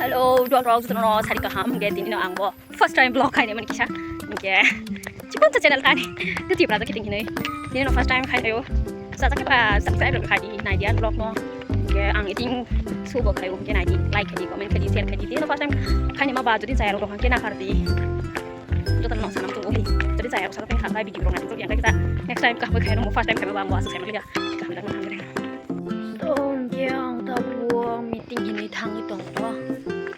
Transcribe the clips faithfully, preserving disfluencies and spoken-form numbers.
Hello, duang rok, jotono sari kaham, hingke tini no ang bo first time vlog khainai mani kisa, hingke chikon sa channel kani, tu tibra jake ting hinoi, tini no first time khainai o, sa jake ba subscribe rok khai di, nai di ang vlog no, hingke ang eating show bo khai o, hingke nai di, like khai di, comment khai di, share khai di, tini no first time khainai ma ba jodi chaya rok hingke na kar di, jotono no sanam tu o hi, jodi chaya rok sa jake kha, video rok nai di, jodi ang kisa next time kaham khai no first time khai ma ba ang bo asuk khai ma ya, kaham lang ham re. So, hingke ang tabuk meeting hinui thangwi tongkha.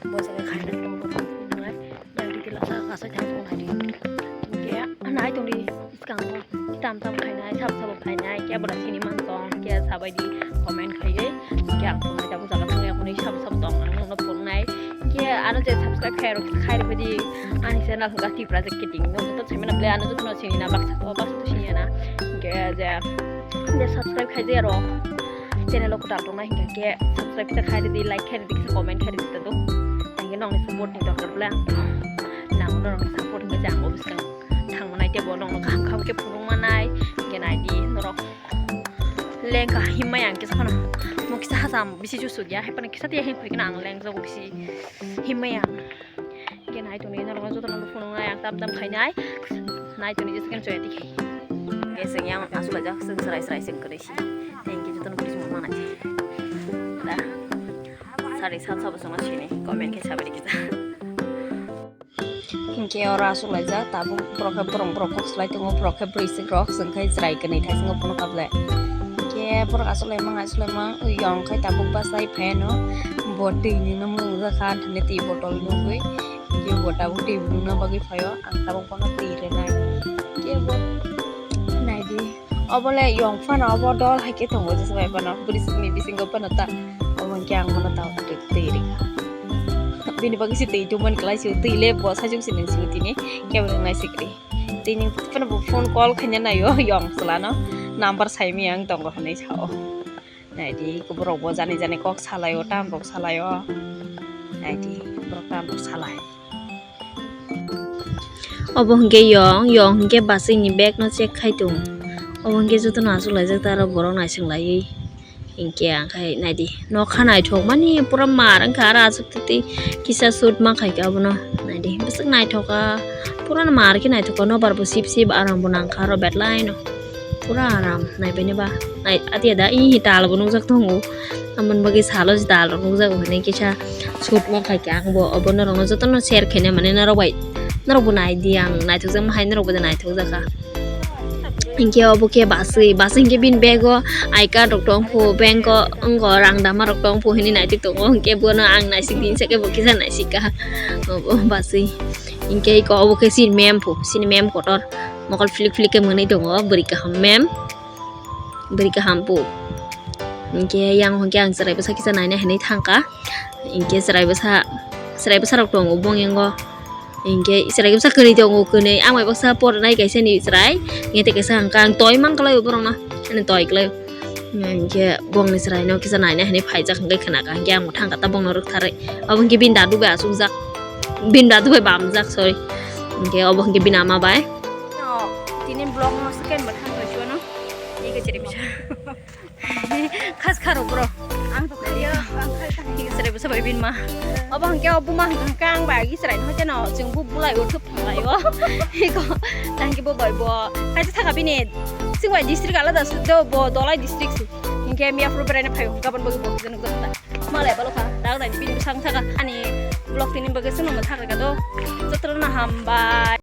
Bo jaga khaina tongkha, tongkha, tongkha. Yang di kila sa kasai thang tong hai di. Hingke nai tong di, bwskango tam tam khainai, sabo sabo khainai, kebo da sini man tong, hingke sabai di comment khaiwi. Hingke ang tongnai tabuk jaga thangwi, ang hwnwi sabo sabo tong, ang nokno phunuknai. Hingke ano je subscribe khai rok, khai rok di, ani channel hwnkha Tipra Jacket Ting. Nokno to simi na ble, ano jotono sini na, baksa to, baksa to sini na. Hingke je, je subscribe khai je rok. Channel o kwtal tongnai hingke khe subscribe kisa khai ridi, like khai ridi, kisa comment khai ridi ta do. Hingke nokni support ni dorkar bole ang. Nang norokni support hingke je ang office kang thang manai tebo nokno kaham kaham khe phunuk manai hingke nai di norok lengka himma yang kisa phano mo kisa hacham bisi chusuk ya hai phano kisa tiya him phai khe ang leng jago bisi himma yang. Hingke nai tongni norokno jotono phunuknai ang tam tam khainai. Nai tongni jesken choya tikhe. Hingke chwng yang aswk laijak chwng chwrai chwrai chwng kwrwi si. Tei hingke jotono kwrwi chwng manai. Da. Sari sat sabo chwngno sini comment khe sabai rikhe ja. Hingke oro aswk laijak tabuk borok khe borok borok kok swlai tongo borok khe bwrwi swk rok chwng khe chwrai kwnwi thai chwngno phunukha ble. Hingke borok aswk laimang aswk laimang yong khe tabuk bachai phaiano bo twi nungna mung jakha tini twi botol nugwi. Hingke bo tabuk twi nungna bagwi phaio, ang tabuk bono twi rwnai. Hingke bo naidi, obo le yong phano obo dol hai khe tongo, jesu bai bono bwrwi swkni bisingo bono ta, obo hingke ang bono ta twi rikha. Bini bagwi se twi tongmani kwlai se, twi le bo sajwk se nung se tini kebo nung nai se kwrwi. Tini phano bo phone call khaina naio yong chwlano, number sai maya wng tongo hinui sao. Naidi, borok bo jani jani kok salaio, tam rok salaio. Naidi, borok tam rok salai. Obo hingke yong, yong hingke bachwi ni bag no check khai tongo. Obo hingke jotono achuk laijak ta aro borok naising laiwi. Hingke ang khai naidi, nokha naithok mani pura mar wngkha aro achuk twi kisa shoot ma khaikha obono. Naidi, bwswk naithokha, pura mar khe naithokha, nobar bo sip sip aram bo nangkha aro betlaino. Pura aram naibaini ba. Nai, atiya da, ih, tal bo nukjak tongo. Amoni bagwi salo je tal rok nukjago hinui kisa shoot ma khaikha ang bo. Obo norokno jotono share khaina mane norok bai, norok bo nai di ang naithokjakma hai norok bo naithokjakha. Hinkhe obo khe baswi, baswi hinkhe bini bag o I card rok tongphu, bank o wngkha rang dama rok tongphu hinui naitwi tongo. Hinkhe bono ang naisik din sakhe bo kisa naisikha. Obo baswi. Hinkhe iko obo khe chini mem phu, chini mem kotor. Mokol philik philik khe mwnwi tongo, bwrwi kaham mem. Bwrwi kaham phu. Hinkhe yang hinkhe ang chwrai bwsa kisa naina hinui thangkha. Hinkhe chwrai bwsa, chwrai bwsa rok tongo bongyango. Hinkhe chwrai bwsa kwrwi tongo, kwnwi. Ang bai baksa por nai kaisa ni chwrai. Hinkhe tei kaisa hwnka ang toi man kwlai borokno. Ani toi kwlai. Hinkhe bongni chwraino kisa naina hinui phaijak hinkhe khwnakha. Hinkhe ang thangkha ta bongno rwktharwi. Abo hinkhe bini dadu bai achukjak. Bini dadu bai bamjak, sorry. Hinkhe obo hinkhe bini ama bai. No, tini vlog no second bo thang bai chuano. Ego chiri bisa. Khas kharo bro. Ang to khaiya, ang khai ta. Ego chiri bisa bai bin ma. Obo hinkhe obo ma hinkhe ang bai ego chiri no jeno chwng bu bulai o thup thang lai o. Ego tangki bo bai bo. Kaisa thaka bini. Singwai district alada su do bo Dolai district si. Hinkhe miya phuru berai na phaio gabon bo bo jeno jeno. Malai balo kha. Dang nai bini sang thaka ani vlog tini bagwi sunu thaka do. Jotono hambai.